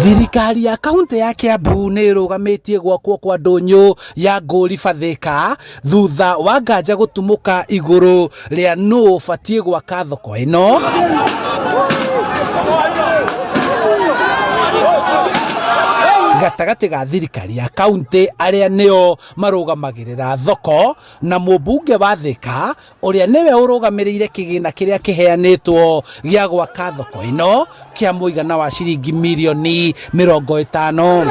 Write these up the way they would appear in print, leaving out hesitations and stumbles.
Thirikari ya kaunti ya Kiambu nĩ ĩrũgamĩtie gwakwo kwa ndũnyũ ya Ngũriba Thika thutha wa nganja gũtumũka igũrũ rĩa nũ ũbatiĩ gwaka thoko ĩno. Gatagatĩ ga thirikari ya kaunti arĩa nĩo marũgamagĩrĩra thoko na mũmbunge wa Thika ũrĩa nĩwe ũrũgamĩrĩire kĩgĩna kĩrĩa kĩheanĩtwo gĩa gwaka thoko ĩno kĩa mũigana wa ciringi mirioni 50.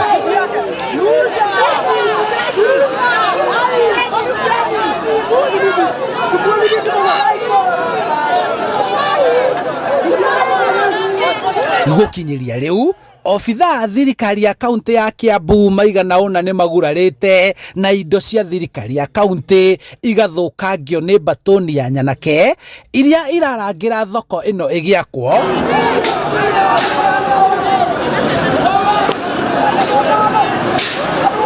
Gũkinyĩria rĩu obithaa a thirikari ya kaunti ya Kiambu maigana ũna nĩ magurarĩte na indo cia thirikari ya kaunti igathũkangio nĩ mbatũni ya nyanake iria irarangĩra thoko ĩno ĩgĩakwo.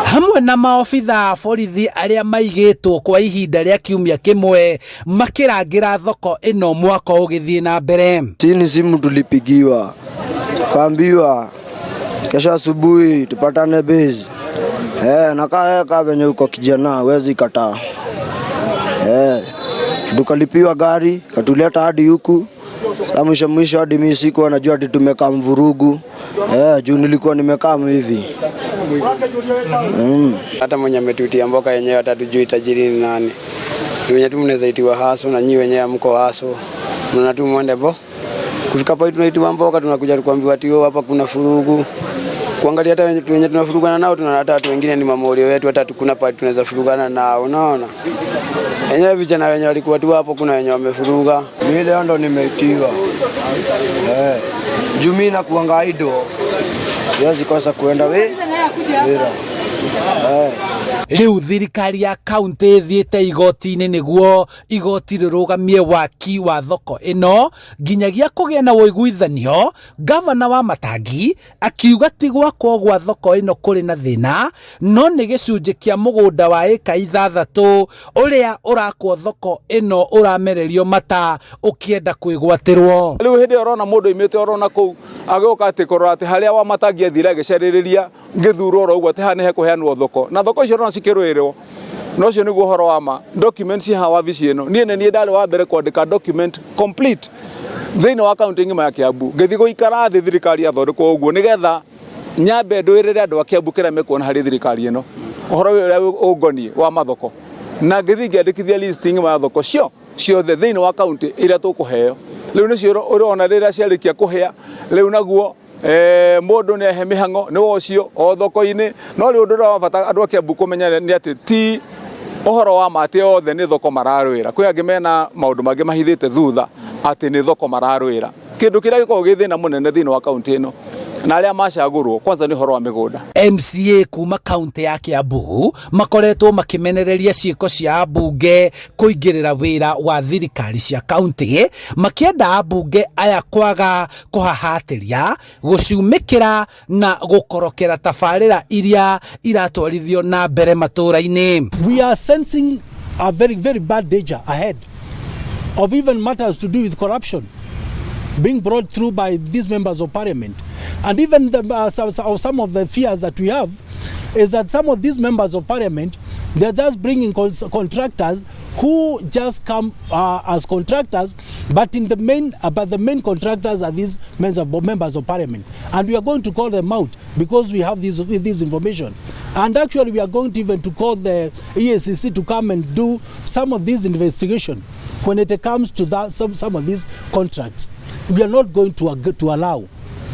Hamwe na maobithaa a borithi arĩa maigĩtwo kwa ihinda rĩa kiumia kĩmwe makĩrangĩra thoko ĩno mwako ũgĩthiĩ na mbere. Sini simu tulipigiwa kaambiwa kesho asubuhi tupatane base. Nakaa kaa venye uko kijana huwezi kataa. Tukalipiwa gari katuleta hadi huku. Sa mwisho mwisho hadi mimi sikuwa najua ati tumekaa mvurugu. Juu nilikuwa nimekaa hivi. Hata mwenye ametuitia mboka yenyewe hata tujui tajiri ni nani. Ni wenye tu mnaweza itiwa haso na nyinyi wenyewe mko haso. Mnaona tu muende bo. Kufika pale tunaitiwa mboka tunakuja tukwambiwa ati hapa kuna furugu. Kuangalia hata wenye tunafurugana nao tunaona hata watu wengine ni mamorio wetu, hata kuna pale tunaweza furugana nao, unaona? Wenyewe vijana wenye walikuwa tu hapo kuna wenye wamefuruga. Mimi leo ndo nimeitiwa. Juu mimi nakuanga idle. Siwezi kosa kuenda we. Wira. Rĩu thirikari ya kaunti ĩthiĩte igoti-inĩ nĩguo igoti rĩrũgamie waki wa thoko ĩno nginyagia kũgĩe na ũiguithanio. Gavana wa Matangi akiuga ti gwakwo gwa thoko ĩno kũrĩ na thĩna, no nĩ gĩcunjĩ kĩa mũgũnda wa ĩka 6 ũrĩa ũrakwo thoko ĩno ũramererio mata ũkĩenda kwĩgwatĩrwo. Rĩu hĩndĩ ĩyo ũrona mũndũ oimĩte orona kũu agĩũka atĩ kũrora atĩ harĩa wa Matangi athire agĩcarĩrĩria gĩthurwo oro ũguo atĩ haha nĩ hekũheanwo thoko, na thoko icio ũrona cikĩrũĩrwo. Na ũcio nĩguo ũhoro wa ma. Documents haha wabici ĩno niĩ nĩ niĩ ndarĩ wa mbere kwandĩka document complete thĩinĩ wa kaunti ng'ima ya Kiambu. Ngĩthiĩ gũikara thĩ thirikari yathondekwo ũguo nĩgetha nyambe ndwĩrĩre andũ a Kiambu kĩrĩa mekuona harĩ thirikari ĩno ũhoro ũrĩa ũngoniĩ wa mathoko, na ngĩthiĩ ngĩandĩkithia list ng'ima ya thoko ciothe thĩinĩ wa kaunti iria tũkũheo. Rĩu nĩcio ũrona rĩrĩa ciarĩkia kũhĩa rĩu naguo mũndũ nĩ ahe mĩhang'o nĩ ũcio o thoko-inĩ. No rĩu ũndũ ũrĩa wa bata andũ a Kiambu kũmenya nĩ atĩ ti ũhoro wa ma atĩ othe nĩ thoko mararũĩra. Kwĩ angĩ mena maũndũ mangĩ mahithĩte thutha atĩ nĩ thoko mararũĩra. Kĩndũ kĩrĩa gĩkoragwo gĩ thĩna mũnene thĩinĩ wa kaunti ĩno na arĩa macagũrwo kwanza nĩ ũhoro wa mĩgũnda. MCA kuma kaunti ya Kiambu makoretwo makĩmenereria ciĩko cia ambunge kũingĩrĩra wĩra wa thirikari cia kaunti, makĩenda ambunge aya kwaga kũhahatĩria, gũcumĩkĩra na gũkorokera tabarĩra iria iratwarithio na mbere matũra-inĩ. We are sensing a very, very bad danger ahead of even matters to do with corruption being brought through by these members of parliament. And even some of the fears that we have is that some of these members of parliament, they're just bringing contractors who just come as contractors, but in the main, but the main contractors are these members of parliament, and we are going to call them out because we have this information. And actually, we are going to even to call the EACC to come and do some of this investigation when it comes to that some of these contracts. We are not going to allow.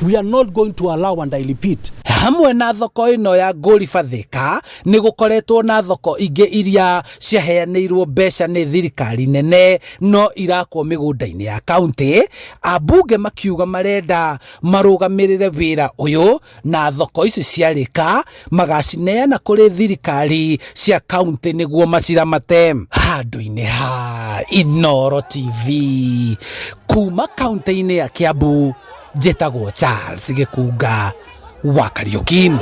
We are not going to allow, and I repeat. Hamwe na thoko ĩno ya Ngũriba Thika nĩ gũkoretwo na thoko ingĩ iria ciaheanĩirwo mbeca nĩ thirikari nene no irakwo mĩgũnda-inĩ ya kaunti. Ambunge makiuga marenda marũgamĩrĩre wĩra ũyũ na thoko ici ciarĩka magacineana kũrĩ thirikari cia kaunti nĩguo maciramate. Handũ-inĩ ha Inooro TV kuma kaunti-inĩ ya Kiambu, njĩtagwo Charles Gĩkunga wa Kariuki.